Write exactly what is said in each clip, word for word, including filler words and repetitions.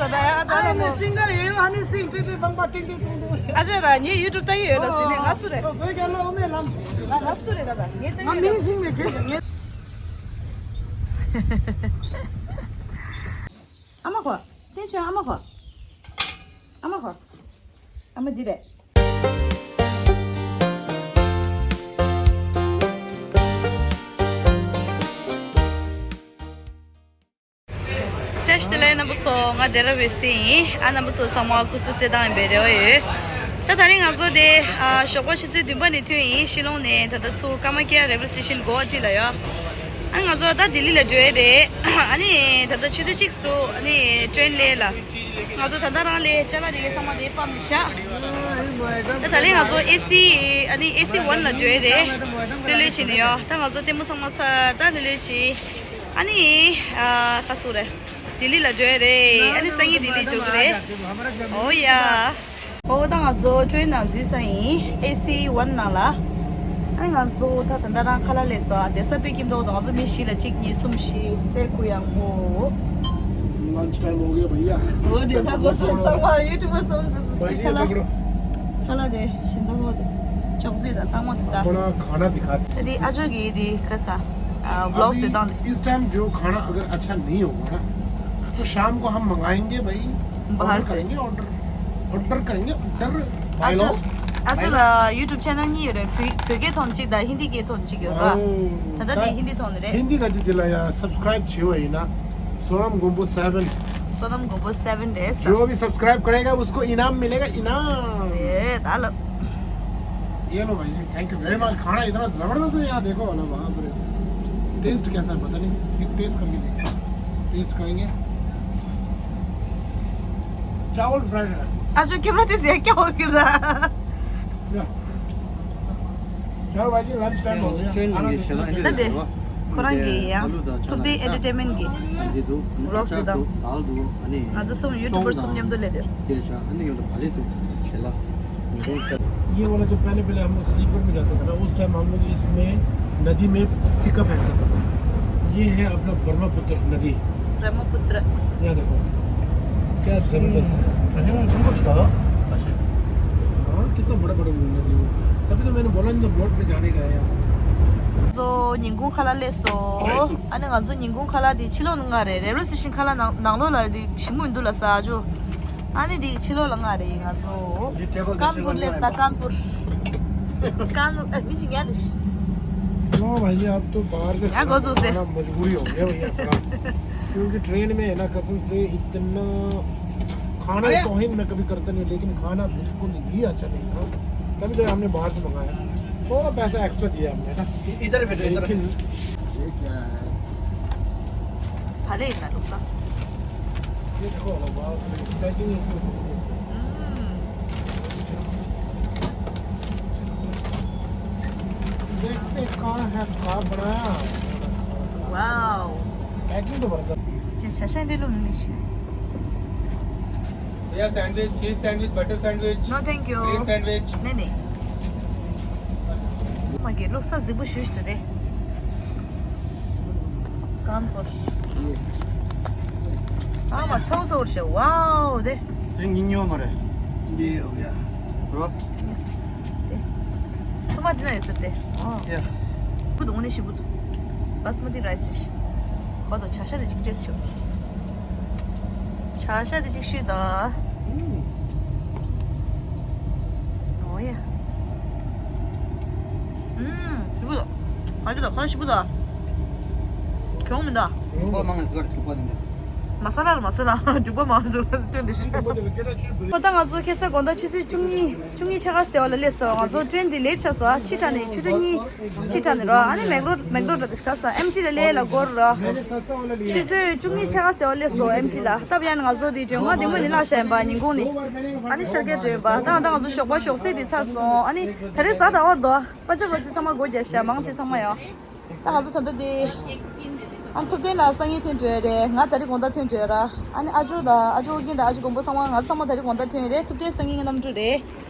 ད་ཡ་ད་ལ་ཨ་ནི་སིང་གར་ཡོད་ཡོད། ཨ་ནི་སིང་ཏྲི་ཏྲི་བང་པ་ཏིང་ཏིང་ཏུང་ཏུང་། ཨ་ཅེ་ར་ངའི་ཡུ་ཊུབ་ལྟ་ཡི་ཡོད་ལ་ཟིན་ནས་ང་སུ་རེད། ཨོ་བོད་རྒྱལ་ལོ་ཨོ་མའི་ལམ། ང་ང་སུ་རེད་ད་ད་ངས་ལྟ་ཡི་ང་མིང་ཡོད་ཤིང་མེད་བྱེད་ཤིང་ངས། ཨ་མ་ཁོ། ཏེ་ཆོས་ཨ་མ་ཁོ། ཨ་མ་ཁོ། ཨ་མ་འདི་རེད། བཀྲ་ཤིས་བདེ་ལེགས་རྣམ་པ་ཚོ། ང་སྡེ་ར་བའི་སི་ཡིན། ཨ་རྣམ་པ་ཚོ་ཚང་མ་སྐུ་གཟུགས་གསལ་ཐང་ཡིན་པའི་རེ་བ་ཡོད། ད་ད་རིང་ང་ཚོ་དེ་ཨ་ཞོགས་པ་ཆུ་ཚོད་བདུན་པ་ནས་ཐོན་ཡིན། ཤི་ལོང་ནས་ད་ལྟ་ཚུར་ཀ་མ་ཀྱ་རེལ་ཝེ་སི་ཊེ་ཤན་གོ་ཧ་ཊི་ལ་ཡོད། ཨ་ང་ཚོ་ད་ལྡི་ལི་ལ་འགྲོ་ཡས་རེད། ཨ་ནི་ད་ལྟ་ཆུ་ཚོད་གཅིག་འདུག་ཨ་ནི་ཊེན་སླེབས་ལ། ང་ཚོ་ད་ལྟ་རང་ལས་ཅ་ལག་དེ་གའི་ཚང་མ་དེ་ཕབ་ནས་བཞག་ད་ད་རིང་ང་ཚོ་ཨེ་སི་ཨ་ནི་ཨེ་སི་ཝན་ལ་འགྲོ་ཡས་རེད། ལྷོད་ལྷོད་བྱས་ནས་ཡོད། ད་ང་ཚོ་ལྟད་མོ་ཚང་མ་ཚར། ད་ལྷོད་ལྷོད་བྱས། ཨ་ནི་ཨ་ཁ་སུ་རེད། ལྡི་ལི་ལ་འགྲོ་ཡས་རེད། ཨ་ནི་སང་ཉིན་ལྡི་ལི་འགྲོ་གི་རེད། ཨོ་ཡ། ཨོ་ད་ང་ཚོ་ཊེན་ནང་འཛུལ་ས་ཡིན། ཨེ་སི་ཝན་ནང་ལ། ཨ་ནི་ང་ཚོ་ད་ད་ལྟ་རང་ཁ་ལག་སླེབས་སོང་། བསྡད་ས་དཔེ་སྐྱིད་པོ་འདུག་ང་ཚོ་མི་བཞི་ལ་གཅིག་གཉིས་གསུམ་བཞི་དཔེ་གུ་ཡངས་པོ། lunch time हो गया भैया। ཨོ་དེ་ད་ཁོ་ཚོ་ཚང་མ་ཡུ་ཊུབ་པར་ཚང་མ་ཁ་ལག་ཁ་ལག་དེ་ཞིམ་པོ་དེ་ཅོག་ཙེ་དང་ཚང་མ་དེ་ད། अपना खाना दिखा। ད་དེ་ཨ་ཇོ་གི་དེ་ག་ས་ཨ་བི་ལོག་དེ་བཏང་དེ། अभी इस टाइम जो खाना अगर अच्छा नहीं होगा ना, तो शाम को हम मंगाएंगे भाई। बाहर से। ऑर्डर करेंगे, ऑर्डर। ऑर्डर करेंगे उधर। ཨ་ཇོ། ཨ་ཇོ་ལ་ཡུ་ཊུབ་ཆེ་ནལ་གཉིས་ཡོད་རེད། བོད་བོད་སྐད་ཐོག་ནས་གཅིག་དང་ཧིན་དི་སྐད་ཐོག་ནས་གཅིག་ཡོད་ར། ད་ལྟ་དེ་ཧིན་དི་ཐོག་ནས་རེད། हिंदी का जो दिलाया, सब्सक्राइब छुआ ही ना। सोनम गुम्बो सेवन। सोनम गुम्बो सेवन རེད། जो भी सब्सक्राइब करेगा उसको इनाम मिलेगा, इनाम। ए दाल। ये लो भाई जी, थैंक यू वेरी मच। खाना इतना जबरदस्त है यहाँ, देखो ना, बाप रे। टेस्ट कैसा है पता नहीं, एक टेस्ट करके देखते हैं। टेस्ट करेंगे। चावल फ्राई है। ཨ་ཇོ་ཁྱེད་རང་དེ་ཟས་སྐྱོ་གི་ར། या। चलो भाई जी, लंच टाइम हो गया। ད་དེ་ཁོ་རང་གི་ཡང་ཐུབ་བསྟན་ཨེན་ཊར་ཊེན་མེན་ཊི་གི་ཝི་ལོག་སི་དང་། ང་ཚོ་གསུམ་ཡུ་ཊུབ་པར་གསུམ་མཉམ་དུ་སླེབས་དེར། ये वाला जब पहले पहले हम लोग स्लीपर में जाता था ना, उस टाइम हम लोग इसमें नदी में सिक्का फेंकता था। ये है अपना ब्रह्मपुत्र नदी। ब्रह्मपुत्र। यहाँ देखो, क्या जबरदस्त है। हाँ, कितना बड़ा बड़ा नदी है। तभी तो मैंने बोला नहीं था बोट में जाने का है। ང་ཚོ་ཉིན་གུང་ཁ་ལག་སླེབས་སོང་། ཨ་ནི་ང་ཚོ་ཉིན་གུང་ཁ་ལག་དེ་ཕྱི་ལོགས་ནས་མངགས་རེད། རེལ་ཝེ་སི་ཊེ་ཤན་ཁ་ལག་ནང་ནང་ལོགས་ལ་དེ་ཞིམ་པོ་མི་འདུག་ལབ་ས་ཨ་ཇོ། ཨ་ནི་དེ་ཕྱི་ལོགས་ལ་མངགས་རེད་ང་ཚོ། ཀན་པུར་སླེབས་སོང་། ཀན་པུར། ཀན་ཨ་མི་ཅིག་ཡ་དེ་ཤི། क्यों भाई, अब तो बाहर से ཡ་खाना གོ་ཚོ་སེ། मंगाना मजबूरी हो गया भैया थोड़ा। क्योंकि ट्रेन में है ना, कसम से इतना खाना की तौहीन मैं कभी करता नहीं, लेकिन खाना बिल्कुल ही अच्छा नहीं था, तभी तो हमने बाहर से मंगाया। थोड़ा पैसा एक्स्ट्रा दिया हमने ना। इधर बैठो, इधर। लेकिन ये क्या है? ད་ལེ་ཡིན་ན་ལུག་ས། ये देखो, बाप रे, पैकिंग इतनी जबरदस्त है। देखते कहाँ है, कहाँ बनाया। वाओ। पैकिंग तो बड़ा जबरदस्त। ཅེ་ཆ་ཤ་འདི་ལུག་ནི་ཤི། भैया, sandwich, cheese sandwich, butter sandwich. No, thank you. Green sandwich. नहीं, नहीं। ཨ་མ་གི་ལུག་ས་རྫིག་པོ་ཞུ་ཞུ་དེ། ཀན་པུར། ཨ་མ་ཚོགས་ཚོགས་ཤ་ཝའོ་དེ། དེ་ཉིན་ཉོ་མ་རེད། འདི་ཡོད་ཡ། རོ། དེ། ཐུ་མ་དེ་ན་ཡོད་ས་དེ། ཨོ། ཡ། བུ་དུ་འོ་ནི་ཤི་བུ་དུ། བཱ་སི་མ་ཏི་རའི་སི་ཤི། ཁོ་དོ་ཆ་ཤ་དེ་ཅིག་ཏེས་ཤོ། ཆ་ཤ་དེ་ཅིག་ཤི་ད། ཨོ་ཡ། ཨུམ། ཞི་བུ་དོ། ཨ་ཅི་དོ་ཁོ་ཞི་བུ་དོ། གྱོང་མི་འདའ། འབྲུག་པ་མང་ང་ཟེར་འབྲུག་པ་དེ་འདྲ། མ་ས་ལ་མ་ས་ལ་འབྲུག་པ་མང་ཟེར་སྟོན་དེ་ཤི། ཁོ་ད་ང་ཚོ་ཁ་སང་དགོང་དག་ཆུ་ཚོད་བཅུ་གཉིས་བཅུ་གཉིས་ཕྱེད་ཀ་ཙམ་ལ་སླེབས་སོང་། ང་ཚོ་ཊེན་དེ་ལེ་ཊི་ཆགས་སོང་། ཨ་ཕྱི་དྲགས་ནས་ཆུ་ཚོད་གཉིས་ཕྱི་དྲགས་ནས་རོ། ཨ་ནི་མེག་ལོ་མེག་ལོ་ར་དེ་ཤི་ཁ་ས་ཨེམ་ཊི་ལ་སླེབས་ལ་འགོར་རོ། ཆུ་ཚོད་བཅུ་གཉིས་ཕྱེད་ཀ་ཙམ་ལ་སླེབས་སོང་ཨེམ་ཊི་ལ། སྟབས་ཡག་ནས་ང་ཚོ་དེ་མགྲོན་ཁང་དེ་སྔོན་ནས་བརླགས་བཞག་ཡིན་པ། ཉིན་གུང་ནས། ཨ་ནི་ཤར་རྒྱག་འགྲོ་ཡིན་པ། ད་ད་ང་ཚོ་ཞོགས་པ་ཞོགས་ཟས་དེ་ཚར་སོང་། ཨ་ནི་ད་རེས་གཟའ་ཟླ་བ་དོ། པ་ཅག་གོ་སི་ཚང་མ་སྒོ་རྒྱག་ཤག་མང་ཆེ་ཚང་མ་ཡོད། ད་ང་ཚོ་ད་ལྟ་དེ། ཨ་ཐུབ་བསྟན་ལགས་སང་ཉིན་ཐོན་འགྲོ་ཡ་རེད། ང་ད་རེས་དགོང་དག་ཐོན་འགྲོ་ཡ་ར། ཨ་ནི་ཨ་ཇོ་དང་ཨ་ཇོ་ཨོ་རྒྱན་དང་ཨ་ཇོ་མགོན་པོ་ཚང་མ་ང་ཚོ་ཚང་མ་ད་རེས་དགོང་དག་ཐོན་ཡ་རེད། ཐུབ་བསྟན་སང་ཉིན་གནམ་གྲུ་རེད།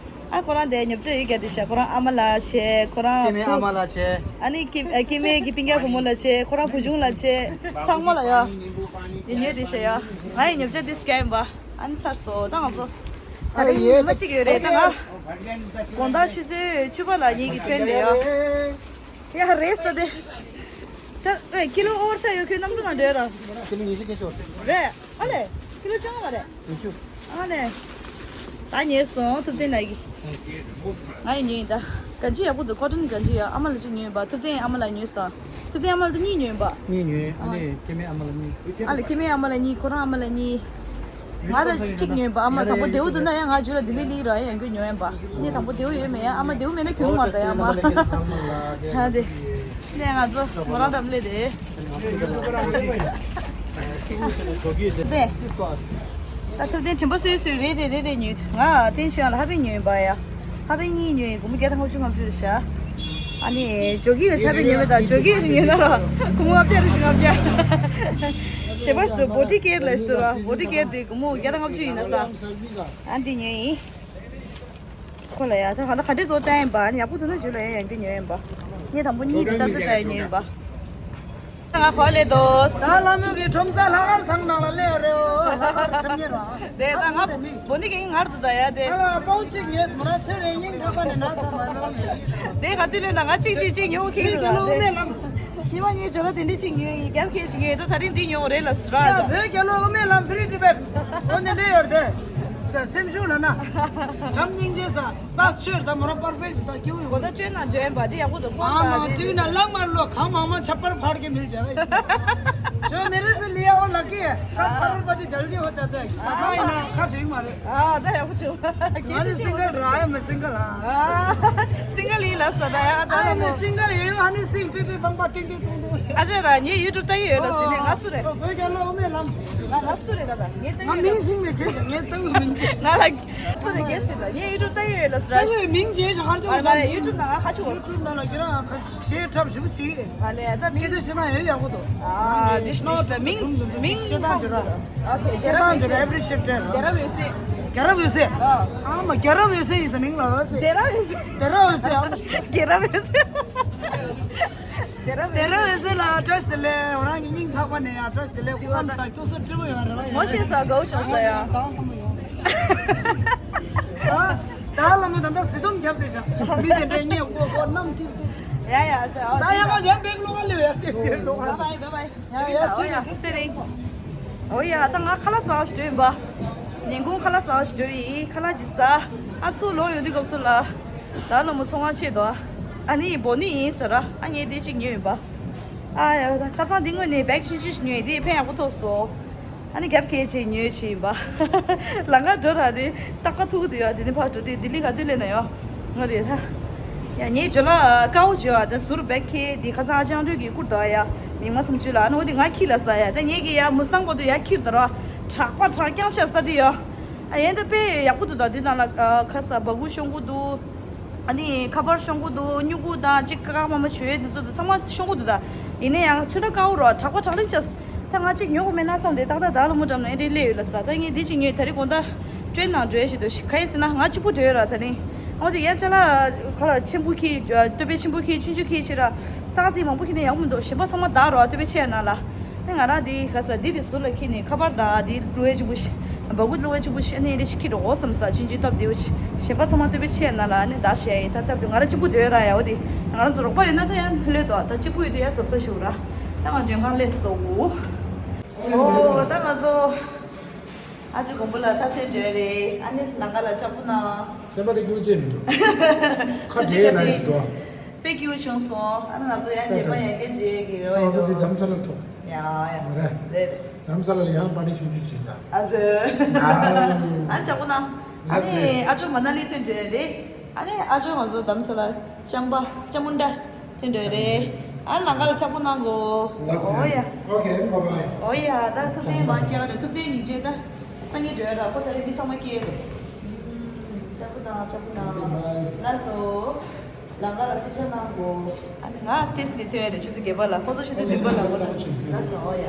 ཨ་ཁོ་རང་དེ་ཉོ་ཆ་ཡོད་རྒྱ་དེ་ཤ། ཁོ་རང་ཨ་མ་ལ་བྱས། ཁོ་རང་སྐྱེ་དམན་ཨ་མ་ལ་བྱས། ཨ་ནི་སྐྱེ་སྐྱེ་དམན་གྱི་སྤུན་ཀྱག་བུ་མོ་ལ་བྱས། ཁོ་རང་བུ་ཆུང་ལ་བྱས། ཚང་མ་ལ་ཡ། དེ་ཉོས་དེ་ཤ་ཡ། ང་ཡི་ཉོ་ཆ་དེ་སྐྱ་ཡིན་པ། ཨ་ནི་ཚར་སོང་། ད་ང་ཚོ་ད་རིང་ཉི་མ་གཅིག་ཡོད་རེད། ད་ང་དགོང་དག་ཆུ་ཚོད་བཅུ་པ་ལ་ངེད་ཀྱི་ཊེན་རེད་ཡ། ཡ་རེད་ས་དེ། ད་ཨེ་ཀི་ལོ་ཨོ་བར་ཆ་ཡོད། ཁྱོད་གནམ་གྲུ་ནང་འགྲོ་ཡ་ར། ཀི་ལོ་ཉི་ཤུ་ཁྱེར་ཤོག་རེད། ཨ་ལས། ཀི་ལོ་བཅོ་ལྔ་མ་རེད། ཉི་ཤུ། ཨ་ལས། ད་ཉོས་སོང་། ཐུབ་བསྟན་ལགས་ཀྱིས། ང་ཡི་ཉོས་ཡིན་ད། གན་ཇི་ཡག་པོ་འདུག་ཀོ་ཊོན་གན་ཇི་ཡ། ཨ་མ་ལ་གཅིག་ཉོས་ཡིན་པ། ཐུབ་བསྟན་ཨ་མ་ལ་ཉོས་སོང་། ཐུབ་བསྟན་ཨ་མ་ལ་གཉིས་ཉོས་ཡིན་པ། གཉིས་ཉོས། ཨ་ནི་སྐྱེ་དམན་ཨ་མ་ལ་གཉིས། ཨ་ལ་སྐྱེ་དམན་ཨ་མ་ལ་གཉིས། ཁོ་རང་ཨ་མ་ལ་གཉིས། ང་ར་གཅིག་ཉོས་ཡིན་པ། ཨ་མ་དང་པོ་བདེ་བོ་འདུག་ན་ཡང་ང་ཇུ་ལ་ལྡི་ལི་ལི་ར་ཡང་ཁྱོད་ཉོས་ཡིན་པ། ངས་དང་པོ་བདེ་བོ་ཡོད་མེད་ཡ། ཨ་མ་བདེ་བོ་མེད་ན་གྱོང་མ་རེད་ཡ་མ། ཧ་དེ། ནས་ང་ཚོ་མོ་རང་འགྲམ་སླེབས་ཏེ། དེ། ད་ཐུབ་བསྟན་དྲན་པ་གསོས་གསོས་རེད་རེད་རེད་རེད་ཉོས། ང་བསྟན་ཆོས་ཡང་ལ་ཧ་པན་ཉོས་ཡིན་པ་ཡ། ཧ་པན་གཉིས་ཉོས་ཡིན། སྒོར་མོ་བརྒྱ་དང་ལྔ་བཅུ་ང་བཅུ་རེད་ཤག་ཨ་ནི་ཇོ་ཀི་ཡོད་ཆ་པན་ཉོས་མེད་ད། ཇོ་ཀི་ཉོས་ན་ར་སྒོར་མོ་ལྔ་བརྒྱ་རེད་ཤག་ལྔ་བརྒྱ། ཞེས་པ་ཞིག་ཏུ་བོ་ཊི་ཀེར་ལ་ཞིག་ཏུ་ར། བོ་ཊི་ཀེར་དེ་སྒོར་མོ་བརྒྱ་དང་ལྔ་བཅུ་ཡིན་ན་ས། ཨ་འདི་ཉོས་ཡིན། ཁོ་ལ་ཡ་ད་ག་ལ་ག་འདྲས་བཟོ་བསྟན་ཡིན་པ། ཡག་པོ་འདུག་ན་ཇུ་ལ་ཡ་ཡང་འདི་ཉོས་ཡིན་པ། ངས་དང་པོ་གཉིས་འདི་ལྟ་ཚུལ་ལྟ་ཡ་ཉོས་ཡིན་པ། ང་ག་ལེ་དོ། ད་ལྷ་མོ་གི་ཁྲོམ་ས་ལྷག་དཀར་ཚང་ནང་ལ་སླེབས་རེད། ལྷག་དཀར་ཁྲོམ་གཉེར་བ། དེ་ད་ང་བོ་ནི་གིན་ངར་དུ་ད་ཡ་དེ། ཨ་ལ་པའོ་གཅིག་ཉོས་མོ་ར་ཚེ་རིང་སྙིང་ཐག་པ་ནས་ན་ས་མ་ནོར་མེད། དེ་ག་དུས་ལེན་ན་ང་གཅིག་གཅིག་གཅིག་ཉོ་གི་འདུག་ལ་དེ། ཉི་མ་ངའི་ཇོ་ལ་དེ་འདྲས་གཅིག་ཉོས་ཡིན། རྒྱབ་ཁྱེད་གཅིག་ཉོས་ད། ད་རིང་འདི་ཉོ་རེད་ལ་ཟེར་ར། ཡ་བོད་རྒྱལ་ལོ་དབུ་མའི་ལམ་free Tibet། འོ་འདི་འདྲས་ཡོད་དེ། ད་སེམས་ཤུགས་ལ་ན། བྱམས་སྙིང་རྗེ་ས། ད་ཆོས་ད་མོ་ར་པར་ཕེག་ད་སྐྱེ་བོ་ཡོད་གོ་ད་ད་སྤྲོད་ན་འཇོན་པ་དེ་ཡག་པོ་འདུག་ཨ་མ་དུས་ན་ལག་མ་ལོ་གང་མང་མང་ཆ་པར་ཕར་གི་མིལ་བྱ་བ་ཡིན། ཇོ་མེ་རེ་སི་ལི་ཡ་ཨོ་ལ་ཀི། ས་ཕ་རོལ་པ་དེ་ཇལ་གི་ཧོ་ཅ་དེ་ས་ཚང་ཡིན་ན་ཁ་བྲིང་མ་རེད། ཨ་ད་ཡག་པོ་བྱུང་། ང་ནི་སིང་གལ་ར་ཡ་མི་སིང་གལ་ཨ། ཨ་སིང་གལ་ཡིན་ལ་ས་ད་ཡ་ད་ཨ་ལ་ནི་མོ། སིང་གལ་ཡིན། ཨ་ནི་སིང་ཏྲི་ཏྲི་ཕང་པ་ཏིང་ཏིང་ཏུང་ཏུང་། ཨ་ཅེ་ར་ངའི་ཡུ་ཊུབ་ལྟ་ཡི་ཡོད་ལ་སི་ནས་ང་སུ་རེད། ཨོ་བོད་རྒྱལ་ལོ་དབུ་མའི་ལམ། ང་ང་སུ་རེད་ད་ད་ངའི་ལྟ་ང་ཡི་མིང་ཡོད་ལ། ཤིང་མེད་བྱས་ཤིང་ངའི་ལྟ་བུའི་མིང་ཅེས། ང་ལ་སུ་རེད་གལ་སྲིད་ད་ངའི་ཡུ་ཊུབ་ལྟ་ཡི་ཡོད་ལ་སི་ར། ལྟ་བུའི་མིང་ཅེས་ཤིང་ཧར་ཅོ་ཨ་ལ་ཡུ་ཊུབ་ནང་ང་ཁ་ཆུ་བ། ཡུ་ཊུབ་ནང་ལ་ཁྱེད་རང་ཁ་ཤས་འཁྲབ་ཞིབ་བྱེད། ཨ་ལས་ད་མིང་སྐད་ཆ་བཤད་ན་ཡོད་ཡག་པོ་འདུག་ཨ་ཌིཤ་ཌིཤ་ད་མིང་མིང་ཤེས་སྟངས་བྱོས་ར། ཨོ་ཁེ། རྒྱལ་རབས་ཤེས་སྟངས་བྱོས་ར། Every shift ར། རྒྱལ་རབས་འོད་ཟེར། རྒྱལ་རབས་འོད་ཟེར། ཨ། ཨ་མ་རྒྱལ་རབས་འོད་ཟེར་ཡིན་ས་མིང་ལ་འོད་ཟེར། རྒྱལ་རབས་འོད་ཟེར། རྒྱལ་རབས་འོད་ཟེར། རྒྱལ་རབས་འོད་ཟེར། རྒྱལ་རབས་འོད་ཟེར་ལ་བཀྲ་ཤིས་བདེ་ལེགས། ང་རང་གི་སྙིང་ཐག་པ་ནས་ཡང་བཀྲ་ཤིས་བདེ་ལེགས། སྐུ་ཁམས་བཟང་། སྐྱོ་སར་སྤྲོ་པོ་ཡོང་བ་རེད་བ། ངོ་ཤེས་ས་དགའ་བོ་བྱུང་ས་ཡ། ད་ལྷ་མོ་ད་ལྟ་བཟི་དུམ་རྒྱབ་བསྡད་བཞག་མི་དེ་འདྲའི་ངས་ཀོ་ཀོ་གནམ་ཐིབ་ཐིབ། ཡ་ཡ་ཅག་ད་ཡ་མ་ཡ་བེག་ལོག་ལེ་ཡ་དེ་བེག་ལོག་ལེ། བའི་བའི་བའི་བའི། ཡ་ཡ་ཡ་ཚེ་ཡ་ཚེ་རིང་། འོ་ཡ་ད་ང་ཁ་ལག་ཟ་བ་ཞིག་འགྲོ་ཡིན་པ། ཉིན་གུང་ཁ་ལག་ཟ་བ་ཞིག་འགྲོ་ཡིན། ཁ་ལག་ཅིག་ཟ། ཨ་ཚུར་ལོག་ཡོང་དུས་སྐབས་སུ་ལ། ད་ལོ་མོ་ཚོང་ཁང་ཆེད་དོ། ཨ་ནི་བོ་ནི་ཡིན་ཟེར་ར། ཨ་ངས་དེ་གཅིག་ཉོས་ཡིན་པ། ཨ་ཡ་ད་ཁ་སང་འདི་དངོས་ནས་བེག་ཆུང་ཆུང་ཞིག་ཉོས་ཡིན། དེ་ཕན་ཡག་པོ་ཐོགས་སོ། ཨ་ནི་རྒྱབ་ཁྱེད་ཅིག་ཉོས་ཅིག་ཡིན་པ། ལང་ཀ་འགྲོ་ར་དེ་རྟག་པ་ཐུག་དུ་ཡོད། དེ་ནི་ཕར་འགྲོ་དུས་ལྡི་ལི་ག་དུས་སླེབས་ན་ཡོད། ང་དེ་ད། ཡ་ངའི་ཇོ་ལ་དཀར་པོ་བྱོས་ཨ། དེ་ཟུར་བེག་ཁྱེད་དེ་ཁ་སང་ཨ་ཅང་སྒྲོལ་གྱི་སྐུ་འདྲ་ཡ། མིག་མ་ཚུམ་བཅུ་ལ་ཨ་ནི་འོ་དེ་ང་ཁྱི་ལ་ཟ་ཡ། དེ་ངེད་ཀྱི་ཡ་མུ་སི་ཏང་པོ་དུ་ཡ་ཁྱིར་དར་བ། དྲག་པ་དྲག་རྐྱང་ཆ་ས་དེ་ཡོད། ཨ་ཡན་ད་དཔེ་ཡག་པོ་འདུག་ད་འདི་ནང་ལ་ཁ་ས་སྦ་ཁུག་ཤོང་གུ་འདུག་ཨ་ནི་ཁ་པར་ཤོང་གུ་འདུག་སྨྱུ་གུ་དང་གཅིག་ཀ་ཀ་མ་མ་བྱོས་དེ་ཚོ་དང་ཚང་མ་ཤོང་གུ་འདུག་ད་ཡིན་ན་ཡང་ཚོན་ཁྲ་དཀར་པོ་རོ་དྲག་པ་དྲག་ལེན་ཆ་ས། ད་ང་གཅིག་ཉོ་དགོས་མེད་ན་བསམ་སྟེ་ཏག་ཏག་ད་ལོ་མོ་འགྲམ་ན་ཨེ་འདྲའི་སླེབས་ཡོད་ལ་ས། ད་ངས་འདི་གཅིག་ཉོས། ད་རིང་དགོང་དག་ཊེན་ནང་འགྲོ་ཡ་ཞིག་འདུག་ག་ཡིན་ཟེར་ན་ང་གཅིག་པུ་འགྲོ་ཡོད་ར། ད་རིང་འོ་དེ་ཡ་ཅ་ལག་ག་ལ་ཆེན་པོ་ཁྱེར་སྟོད་པའི་ཆེན་པོ་ཁྱེར་ཆུང་ཆུང་ཁྱེར་ཕྱིར་ར། ཙག་ཙིག་མང་པོ་ཁྱེར་ན་ཡག་མི་འདུག་གཞན་པ་ཚང་མ་བདག་རོ་སྟོད་པའི་ཆེ་ཡ་ནང་ལ། ཨ་ནི་ང་རང་འདི་ག་ས་འདི་དེ་ཟུར་ལ་ཁྱེར་ནས་ཁ་པར་དང་འདི་བླུག་ཡ་གཅིག་པུ་ཞིག་སྦ་ཁུག་བླུག་ཡ་གཅིག་པུ་ཞིག་ཨ་ནི་ཨེ་འདྲ་ཞིག་ཁྱེར་འགྲོ་དགོས་བསམ་ས་ཆུང་ཆུང་སྟབས་བདེ་པོ་ཞིག་གཞན་པ་ཚང་མ་སྟོད་པའི་ཆེ་ཡ་ནང་ལ་ཨ་ནི་བདག་བཞག་ཡིན། ད་སྟབས་བདེ་ང་རང་གཅིག་པུ་འགྲོ་ཡ་ར་ཡ། འོ་དེ་ང་རང་ཚོ་རོགས་པ་ཡོད་ན་ད་ཡང་ལྷོད་དོ། ད་གཅིག་པུ་ཡོད་དུས་ཡ་གཟབ་གཟབ་ཞིག་ར། ད་ང་འཇོན་ཁང་སླེབས་སོང་། ཨོ་ད་ང་ཚོ་ཨ་ཅེ་དགོན་པ་ལ་ད་ཚོད་འཇོན་རེད། ཨ་ནི་ལམ་ཁ་ལ་ལྕགས་པོ་ན། སེམས་པ་དེ་སྐྱིད་པོ་བྱས་མི་འདུག་ཁ་བྲལ་ཡས་ན་ཡིན་འདུག་དཔེ་སྐྱིད་པོ་བྱུང་སོང་། ཨ་ནི་ང་ཚོ་ཡང་རྗེས་མ་ཡང་བསྐྱར་མཇལ་གྱི་རེ་བ་ཡོད། ད་ང་ཚོ་འདི་རྡ་རམ་ས་ལ་ཐུག་ཡ་ཡ། རེད། རེད་རེད། རྡ་རམ་ས་ལ་ལ་ཡང་པར་ཊི་ཆུང་ཆུང་བྱེད་ད། ཨ་ཙི། ཨ་ལྕགས་པོ་ན། ཨ་ནི་ཨ་ཅོ་མ་ན་ལི་ཐོན་འདྲ་རེད། ཨ་ནི་ཨ་ཅོ་ང་ཚོ་རྡ་རམ་ས་ལ་ལྕམ་པ་ལྕམ་མོ་འདྲ་ཐོན་འདྲ་རེད། ཨ་ནི་ལམ་ཁ་ལ་ལྕགས་པོ་གནང་གོ། ལགས་སོ། ཨོ་ཡ། Okay, bye bye. ཨོ་ཡ། ད་ཐུབ་བསྟན་མ་སྐྱེ་བ་རེད། ཐུབ་བསྟན་ཉིན་བྱེད་ད། སང་ཉིན་འགྲོ་ཡ་ར། ཁོ་ད་རེས་མི་ཚང་མ་སྐྱེ། ལྕགས་པོ་གནང་ལྕགས་པོ་གནང་། ལགས་སོ། ལམ་ཁ་ལ་ཐུགས་ཆ་གནང་གོ། ཨ་ནི་ང་ཏིས་ནས་ཐོན་ཡ་རེད། ཆུ་ཚོད་བརྒྱད་པ་ལ། ཁོ་ཚོ་ཆུ་ཚོད་བདུན་པ་ལ་འགོ་ནས། ལགས་སོ། ཨོ་ཡ།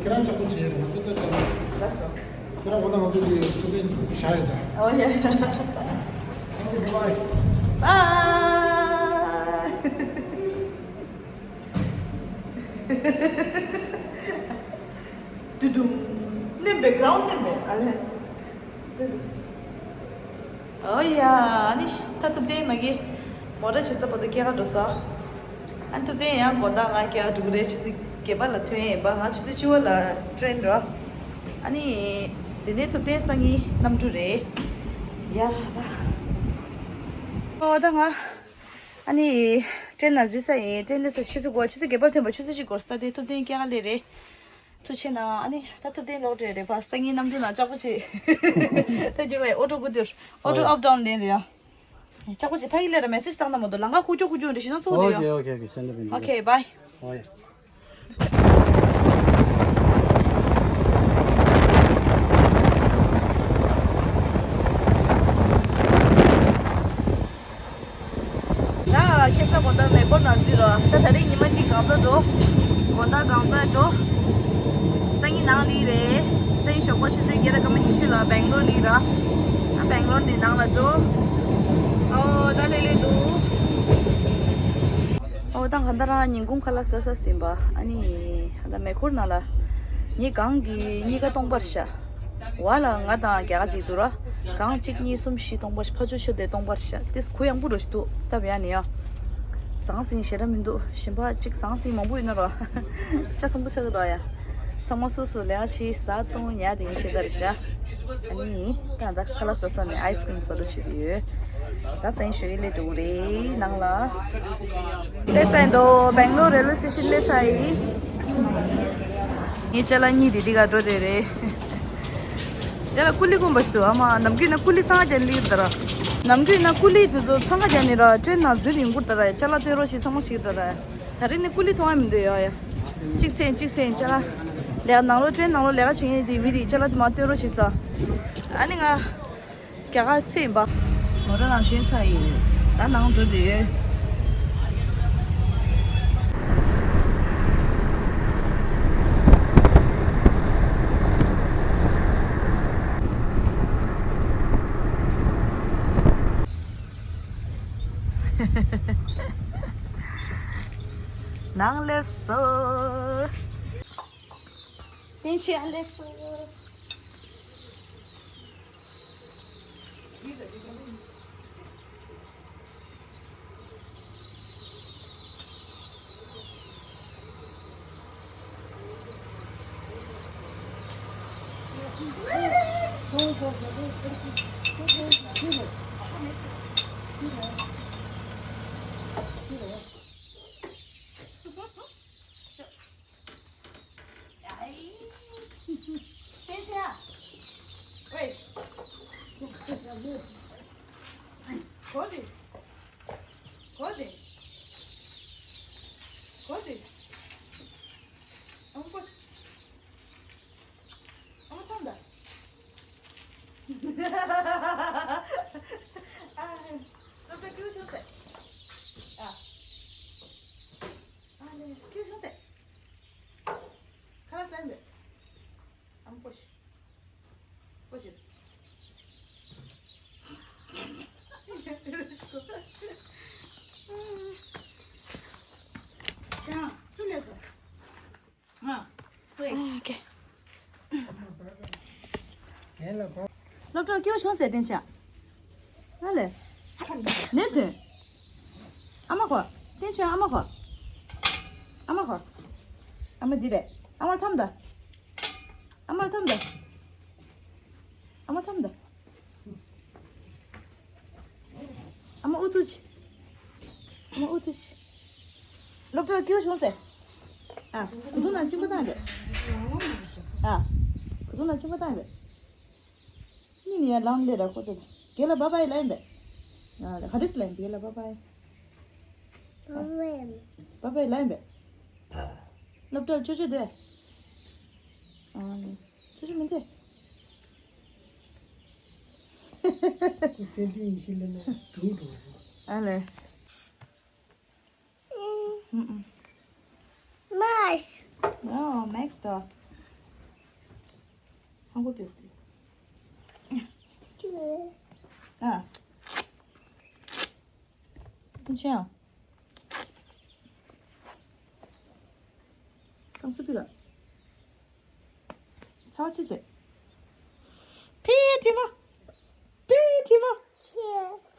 ཁྱེད་རང་ལྕགས་པོ་བྱེད་ཡ་རེད། ང་ཚོ་ད་ལྟ། ལགས་སོ། ཁྱེད་རང་འོ་ན་ང་ཚོ་འདི་ཐུག་པའི་བཞག་ཡོད་ད། ཨོ་ཡ། Okay, bye bye. Bye. ཏུ་ཏུམ། ནེམ་པའི་གྷ་རའུན་ཌི་ནེམ་པའི་ཨ་ལེ། ཨོ་ཡ། ཨ་ནི་ད་ཐུབ་བསྟན་མ་གི་མོ་ཊ་བྱེད་ས་བར་དུ་སྐྱེལ་ག་འགྲོ་ས། ཨ་ནི་ཐུབ་བསྟན་ཡང་དགོང་དག་ང་སྐྱེལ་ག་འགྲོ་གི་རེད། ཆུ་ཚོད་བརྒྱད་པ་ལ་ཐོན་ཡིན་པ། ང་ཆུ་ཚོད་བཅུ་པ་ལ་ཊེན་རེད། ཨ་ནི་དེ་ནས་ཐུབ་བསྟན་སང་ཉིན་གནམ་གྲུ་རེད། ཡ་ད། ཨོ་ད་ང་ཨ་ནི་ཊེན་ནང་འཛུལ་ས་ཡིན། ཊེན་སླེབས་ས་ཆུ་ཚོད་དགུ་པ། ཆུ་ཚོད་བརྒྱད་པར་ཐོན་པ། ཆུ་ཚོད་གཅིག་འགོར་ས། ད་དེ་ཐུབ་བསྟན་སྐྱེལ་ག་སླེབས་རེད། ཐུགས་ཆེ་གནང་། ཨ་ནི་ད་ཐུབ་བསྟན་ལོག་འགྲོ་རེད་པ། སང་ཉིན་གནམ་གྲུ་ནང་ལྕགས་པོ་ཆེ། ད་རྒྱུ་བས་ཨོ་ཊོ་སྐུ་དུར། ཨོ་ཊོ་ཨོ་ཡ། ཨབ་ཌའོན་ལེན་རེད་ཡ། ལྕགས་པོ་ཆེ་ཕ་གི་ལས་ར་མེ་སེ་ཇི་བཏང་ན་མ་གཏོགས་ལམ་ཁ་ཁུག་ཀྱོག་ཁུག་ཀྱོག་རེད། ཤི་ན་སོ་དེ་ཡ། ཨོ་ཁེ་ཨོ་ཁེ། སེན་ཌི་ཨོ་ཁེ། བའི། ཨོ་ཡ། ད་ཁ་སང་དགོང་དག་མེ་འཁོར་ནང་འཛུལ་རོགས། ད་ད་རེས་ཉི་མ་གཅིག་གང་ཚ་འགྲོ། དགོང་དག་གང་ཚ་འགྲོ། སང་ཉིན་ནང་སླེབས་རེད། སང་ཉིན་ཞོགས་པ་ཆུ་ཚོད་བརྒྱད་དང་སྐར་མ་ཉི་ཤུ་ལ་སྦེང་ལོར་སླེབས་ར། ཨ་སྦེང་ལོར་ནས་ནང་ལ་འགྲོ། ཨོ་ད་ལྷོད་ལྷོད་འདུག་ཨོ་ད་གང་ལྟར་ཉིན་གུང་ཁ་ལག་ཟ་ས་ཟིན་པ། ཨ་ནི་ད་མེ་འཁོར་ནང་ལ་ངའི་སྒང་གི་གཉིས་ཀ་སྟོང་པར་བཞག་བ་ལ་ང་དང་རྒྱ་གར་གཅིག་འདུག་ར། གང་གཅིག་གཉིས་གསུམ་བཞི་སྟོང་པ། ཕ་ཆུ་ཤོ་དེ་སྟོང་པར་བཞག་དེ་གུ་ཡངས་པོ་འགྲོ་ཞིག་འདུག་ད་བས་ནི་ཡ། ཟང་ཟིང་ཞེ་དྲག་མི་འདུག་གཞན་པ་གཅིག་ཟང་ཟིང་མང་པོ་ཡོད་ན་ར། ཆ་ཚང་པོ་ཆགས་ཀྱི་འདུག་ཡ། ཚང་མ་སོ་སོ་ལས་ཀ་བྱེད། ཟ་བཏུང་ཉལ་དེ་ངས་བྱེད་ད་རེད་ཤག་ཨ་ནི་ད་ད་ཁ་ལག་ཟ་ས་ནས་ཨའི་སི་ཀྲིམ་ཟ་འགྲོ་བྱེད་ཀྱི་ཡོད། ད་སང་ཞོགས་ཀྱི་སླེབས་འགྲོ་གི་རེད་ནང་ལ། སླེབས་ཚར་ཡིན་འདུག་སྦེང་ལོར་རེལ་ཝེ་སི་ཊེ་ཤན་སླེབས་ཚར་ཡིན། ངའི་ཅ་ལག་གཉིས་དེ་འདི་ག་འགྲོ་དེ་རེད། དེ་ལ་ཀུ་ལི་དགོན་པ་ཞིག་འདུག་ཨ་མ་ནམ་རྒྱུན་ན་ཀུ་ལི་ཚང་ག་ཅན་ལིར་དར། ནམ་རྒྱུན་ན་ཀུ་ལི་དེ་ཚོ་ཚང་ག་ཅན་ནི་ར་ཊེན་ནང་འཛུལ་ཡིན་ཁུར་དར། ཅ་ལག་སྟོན་རོགས་ཞིག་ཚང་མ་ཞིག་དར། ད་རིང་ནི་ཀུ་ལི་མཐོང་ཡ་མི་འདུག་ཡ་ཡ། གཅིག་ཚེ་གཅིག་ཚེ་ཅ་ལག་ལས་ནང་ལོ་ཊེན་ནང་ལོ་ལས་ཀ་བྱེད་མཁན་དེ་མི་དེ་ཅ་ལག་དེ་མ་སྟོན་རོགས་ཞིག་ས། ཨ་ནི་ང་རྒྱ་གར་ཚེ་ཡིན་པ། མོ་ཊ་ནང་ཞོན་ཚར་ཡིན། ད་ནང་འགྲོ་འདོད་ཡོད། ནང་སླེབས་སོ། བསྟན་ཆོས་ཨ་སླེབས་སོ། ཨའི། བསྟན་ཆོས། ཝེ། གོ་དེ། གོ་དེ། གོ་དེ། ཨ་མ་གོ། ཨ་མ་ཐོང་ད། ཨ། སློབ་གྲྭ་སྐྱིད་པོ་བྱུང་ཟེར། ཨ། ཨ་ལེ་སྐྱིད་པོ་བྱུང་ཟེར། ཁ་ལག་ཟ་འདོད། ཨ་མ་ཀོ་ཤི། ཀོ་ཤི། ཡང་སུ་ལས་སོ། ང་། ཝེ། ཨ་ཀེ། སློབ་གྲྭ་སྐྱིད་པོ་བྱུང་ཟེར་བསྟན་ཤག་ཨ་ལེ། ལེ་དོན། ཨ་མ་ཁོ། བསྟན་ཤག་ཨ་མ་ཁོ། ཨ་མ་ཁོ། ཨ་མ་འདི་རེད། ཨ་མ་ཐམ་ད། ཨ་མ་ཐམ་ད། ཨ་མ་ཐམ་ད། ཨ་མ་ཨུ་ཐུ་ཆི། ཨ་མ་ཨུ་ཐུ་ཆི། སློབ་གྲྭ་སྐྱིད་པོ་བྱུང་ཟེར། ཨ། གོས་ཐུང་ནང་གཅིན་པ་བཏང་རེད། ཨ། གོས་ཐུང་ནང་གཅིན་པ་བཏང་རེད། ནི་ནི་ཡ་ལམ་ལས་ར་ཁོ་ཚོ། རྒན་ལ་བ་བའི་ལན་པས། ཨ། ག་རེ་ལན་པས་རྒན་ལ་བ་བའི། བ་བའི་ལན་པས། སློབ་གྲྭར་ཆོས་ཆོས་དེ། ཨ། ཆོས་ཆོས་མི་འདུག་ཏན་ཏན་ཡིན་ཞིག་ལས་ན་དུག་འགྲོ་བ་རེད། ཨ་ལེ། ཨུ་ཨུ། མཱས། ཨོ་མེགས་དོ། ཧང་གོ་པེ་ཨུ་ཏི། ཨ། ཨིན་ཅི་ཡང་། ཀང་སུ་པི་ལ། ཚ་བ་ཆི་ཟེར། ཕི་ཐི་མ།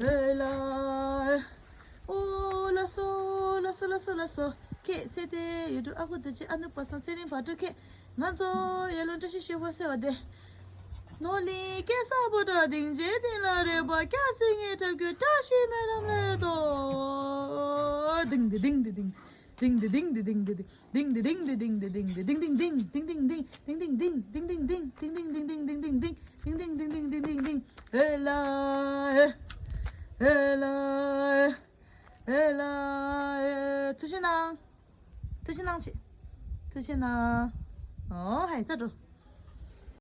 ཨེ་ལ། ཨོ་ལ་སོ་ལ་སོ་ལ་སོ་ལ་སོ། ཁྱེད་ཚེ་བརྟན་ཡུལ་གྲུ་ཨ་ཁུ་བདེ་ཆེན་ཨ་ནུ་པ་སངས་ཚེ་རིང་བ་སྤྲུལ་ཁྱེད། ང་ཚོ་ཡར་ལུང་བཀྲ་ཤིས་ཤོད་པ་ཟེར་བ་དེ། ནོར་གླིང་སྐལ་བཟང་པོ་ཏ་སྡིངས་ཆའི་སྟེང་ལ་རེད་པ། སྐྱ་སེང་ངེ་འཁྲབ་རྒྱུ་བཀྲ་ཤིས་སྨོན་ལམ་ལས་དོ། ལྡིང་ལྡི་ལྡིང་ལྡི་ལྡིང་། ལྡིང་ལྡི་ལྡིང་ལྡི་ལྡིང་ལྡི་ལྡིང་། ལྡིང་ལྡི་ལྡིང་ལྡི་ལྡིང་ལྡི་ལྡིང་། ལྡིང་ལྡིང་ལྡིང་། ལྡིང་ལྡིང་ལྡིང་། ལྡིང་ལྡིང་ལྡིང་ལྡིང་། ལྡིང་ལྡིང་ལྡིང་ལྡིང་ལྡིང་། ལྡིང་ལྡིང་ལྡིང་ལྡིང་ལྡིང་ལྡིང་ལྡིང་ལྡིང་ལྡིང་ལྡིང་ལྡིང་ལྡིང་། ཨེ་ལ་ཨེ། ཨེ་ལ་ཨེ། ཨེ་ལ་ཨེ། ཐུགས་རྗེ་གནང་། ཐུགས་རྗེ་གནང་ཆེ། ཐུགས་རྗེ་གནང་། ཨོ་ཧའི་ད་འགྲོ།